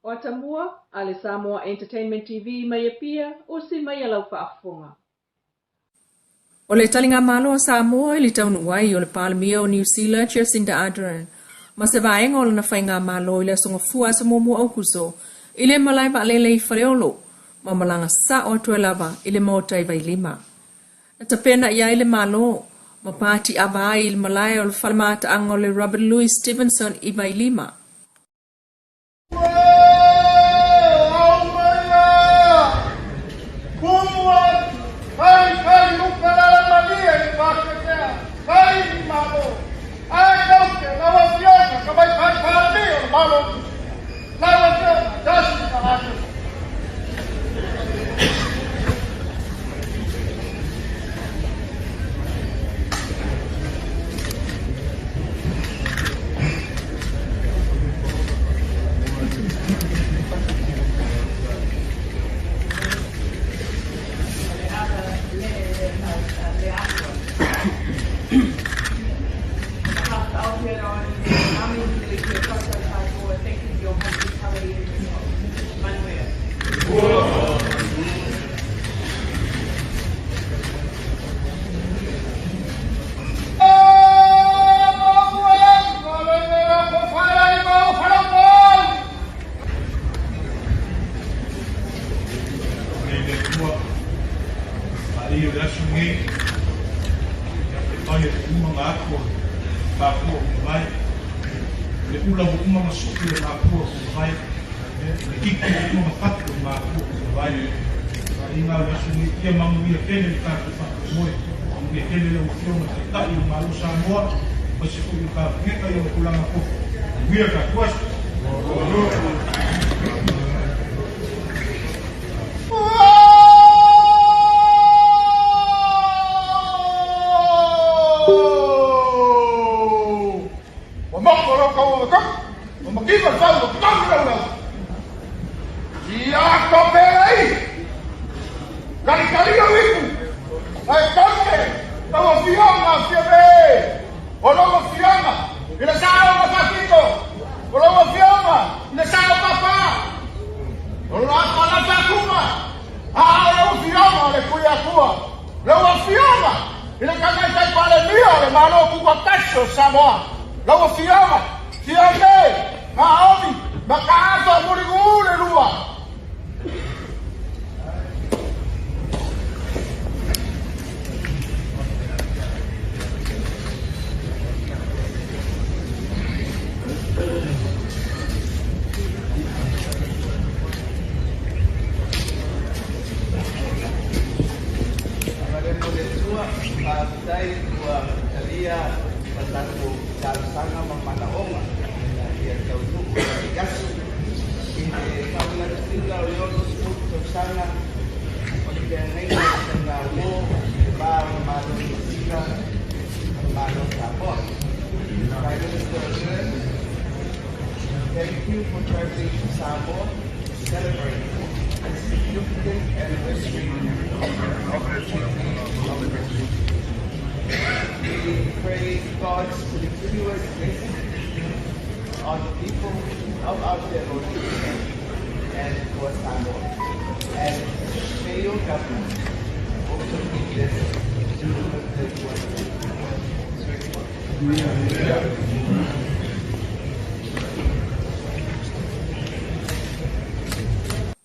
O atamua a le Samoa Entertainment TV mai Apia, usi mai a lau faafofoga. O le taligamalo a Samoa i le taunuu ai o le Palemia o Niu Sila Jacinda Ardern ma se vaega o lana faigamalo i le Aso Gafua aso muamua Aokuso i le malae vaalele i Faleolo ma malaga sao atu ai lava i le Maota i Vailima. Na tapena i ai le Malo ma pati ava ai i le malae o le fale mataaga o le Robert Louis Stevenson i Vailima.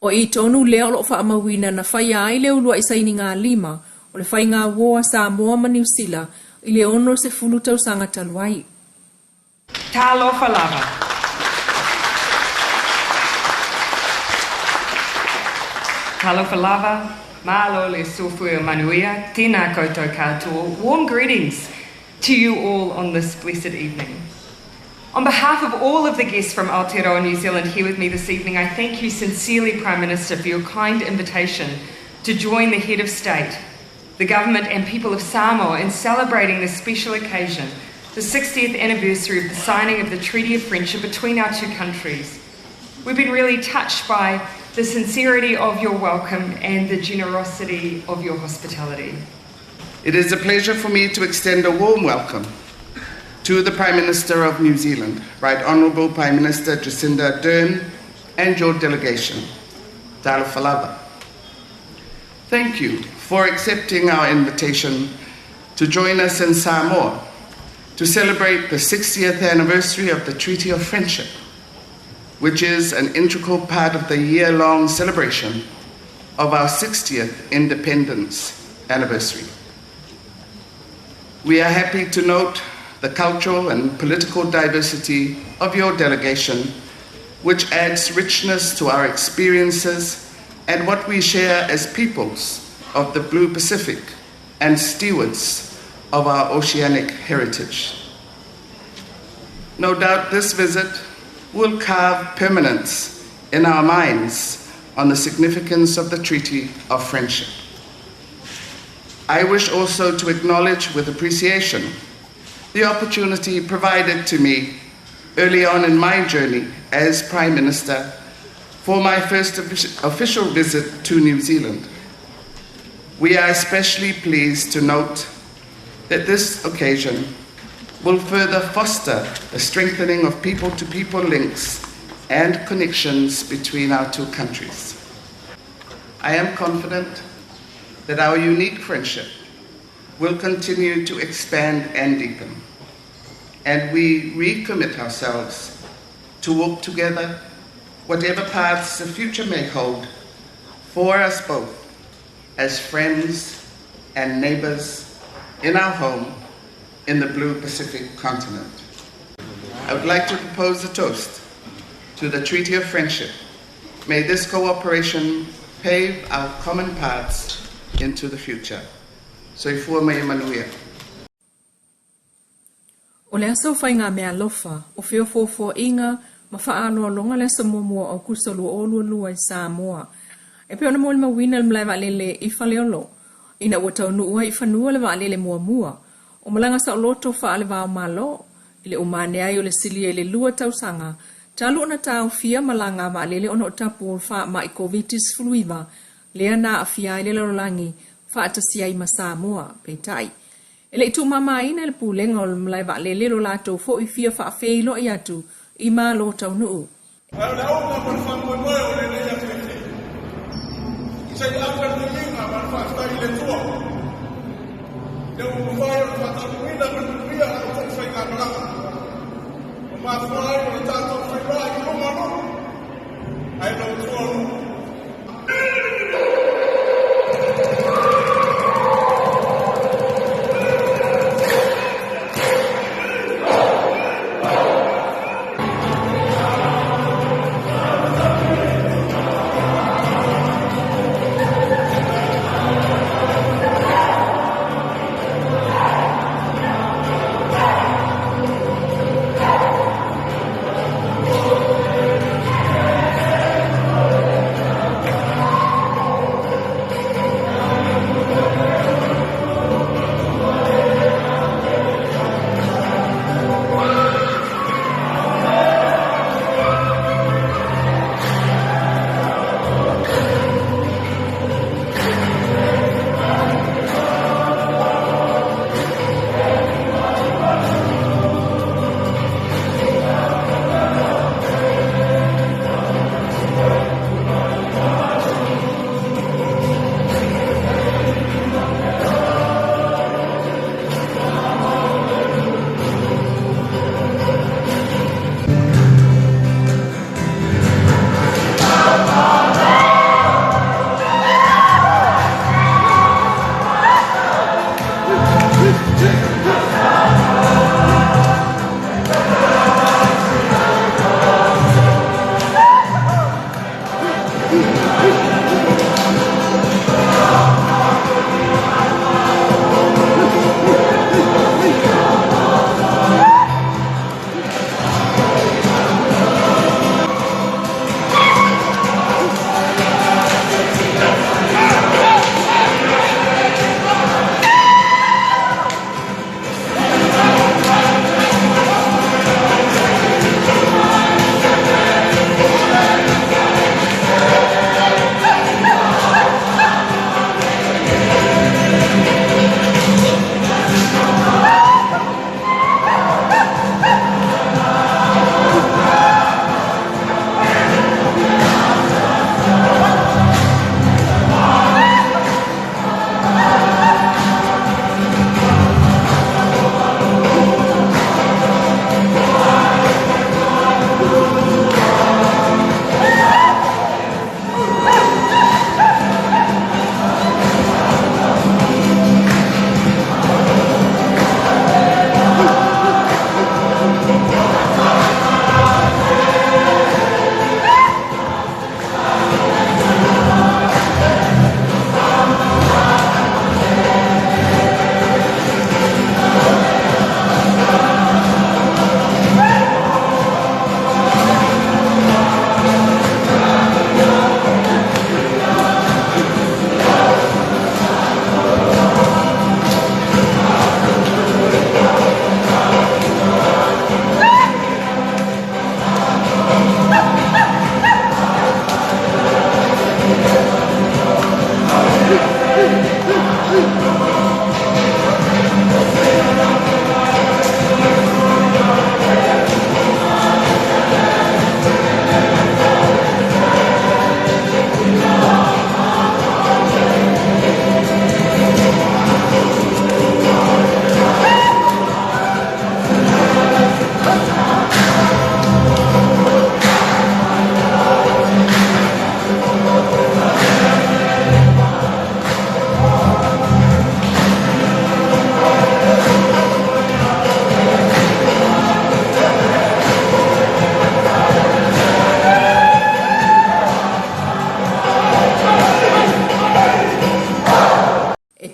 O i tonu lea o lo o faamauina na faia ai le uluai sainiga lima o le faigauo a Samoa ma Niu Sila i le 60 tausaga talu ai. Talofa lava. Talofa lava, malo le soifua manuia, tēnā koutou katoa. Warm greetings to you all on this blessed evening. On behalf of all of the guests from Aotearoa New Zealand here with me this evening, I thank you sincerely, Prime Minister, for your kind invitation to join the Head of State, the government and people of Samoa in celebrating this special occasion, the 60th anniversary of the signing of the Treaty of Friendship between our two countries. We've been really touched by the sincerity of your welcome and the generosity of your hospitality. It is a pleasure for me to extend a warm welcome to the Prime Minister of New Zealand, Right Honourable Prime Minister Jacinda Ardern, and your delegation. Talofa lava. Thank you for accepting our invitation to join us in Samoa to celebrate the 60th anniversary of the Treaty of Friendship, which is an integral part of the year long celebration of our 60th independence anniversary. We are happy to note the cultural and political diversity of your delegation, which adds richness to our experiences and what we share as peoples of the Blue Pacific and stewards of our oceanic heritage. No doubt this visit will carve permanence in our minds on the significance of the Treaty of Friendship. I wish also to acknowledge with appreciation the opportunity provided to me early on in my journey as Prime Minister for my first official visit to New Zealand. We are especially pleased to note that this occasion will further foster the strengthening of people to people links and connections between our two countries. I am confident that our unique friendship will continue to expand and deepen, and we recommit ourselves to walk together, whatever paths the future may hold, for us both as friends and neighbors in our home in the Blue Pacific continent. I would like to propose a toast to the Treaty of Friendship. May this cooperation pave our common paths into the future. Soifua ma ia manuia. O le aso faigameaalofa o feofoofoaiga ma faaaloaloga le aso muamua o Aokuso 2022 i Samoa. E pei ona molimauina i le malae vaalele i Faleolo ina ua taunuu ai i fanua le vaalele muamua o malaga saoloto faale-va o Malo i le uma ane ai o le silia i le lua tausaga talu ona taofia malaga a vaalele ona o tapu o le faamai Koviti-19 lea na aafia ai le lalolagi faatasi ai ma Samoa. Peitai, e le i tuumamaina e le Pulega o le Malae Vaalele lo latou foi fia faafeiloai atu i Malo taunuu. Ae o le auga ma le faamoemoe o lenei afiafi, se i ave le viiga ma le faafetai i le Atua, lea ua mafai ona faataunuuina ma le manuia la outou faigamalaga, ua mafua ai ona tatou feiloai i luma o nuu, ae le o tua o nuu.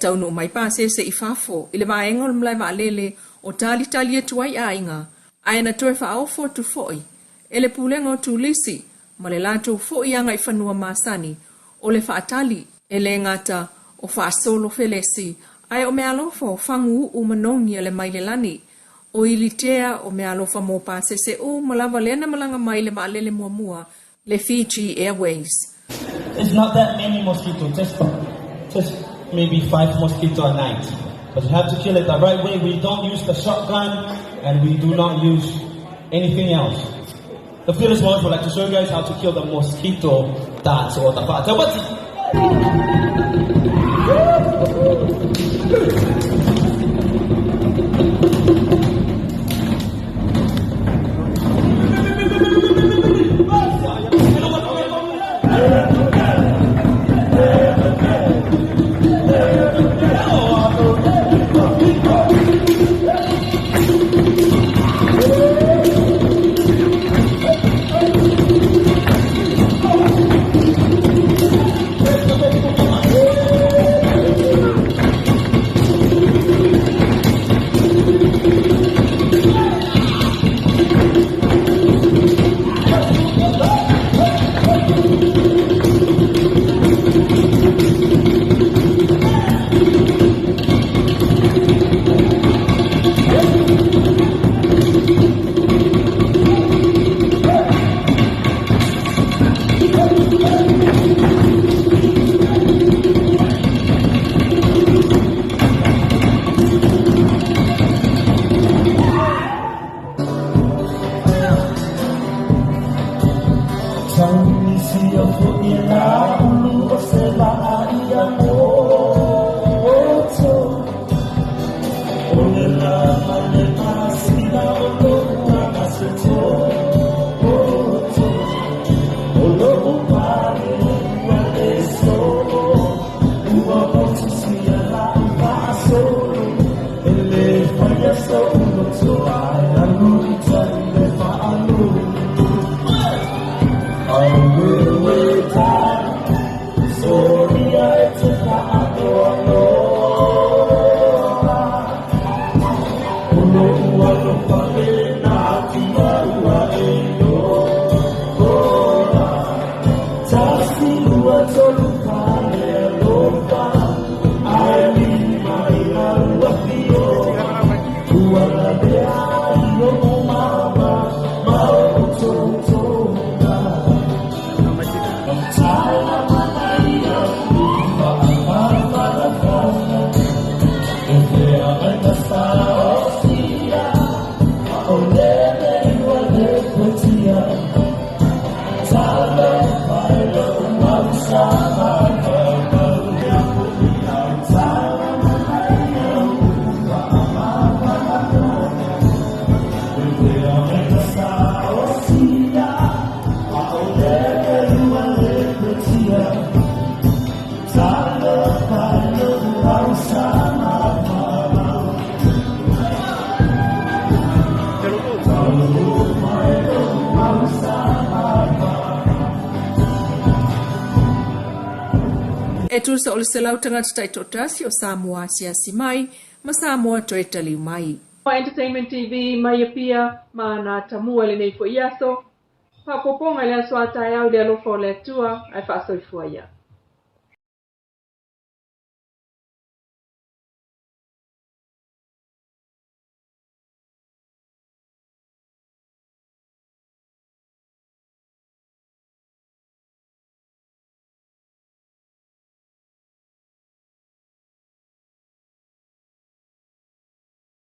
taunuu mai pasese i fafo i le vaega o le malae vaalele o talitali atu ai aiga, ae na toe faaofo atu foi e le Pulega o Turisi ma le latou foi agaifanua masani o le faatali, e le gata o faasolo felesi, ae o meaalofa o fagu uu manogi a le mailelani, o ilitea o meaalofa mo pasese uma lava lea na malaga mai i le vaalele muamua, le Fiji Airways. It's not that many mosquitoes, just maybe 5 mosquitoes a night. But you have to kill it the right way. We don't use the shotgun and we do not use anything else. The fearless ones would like to show you guys how to kill the mosquito dance or the fa'ataupati. E tusa o le 100 tagata taitoatasi o Samoa asiasi mai ma Samoa toe taliu mai. Entertainment TV mai Apia ma na tamua lenei foi aso. Faaopoopoga i le aso a taeao i le alofa o le Atua ae faasoifua ia.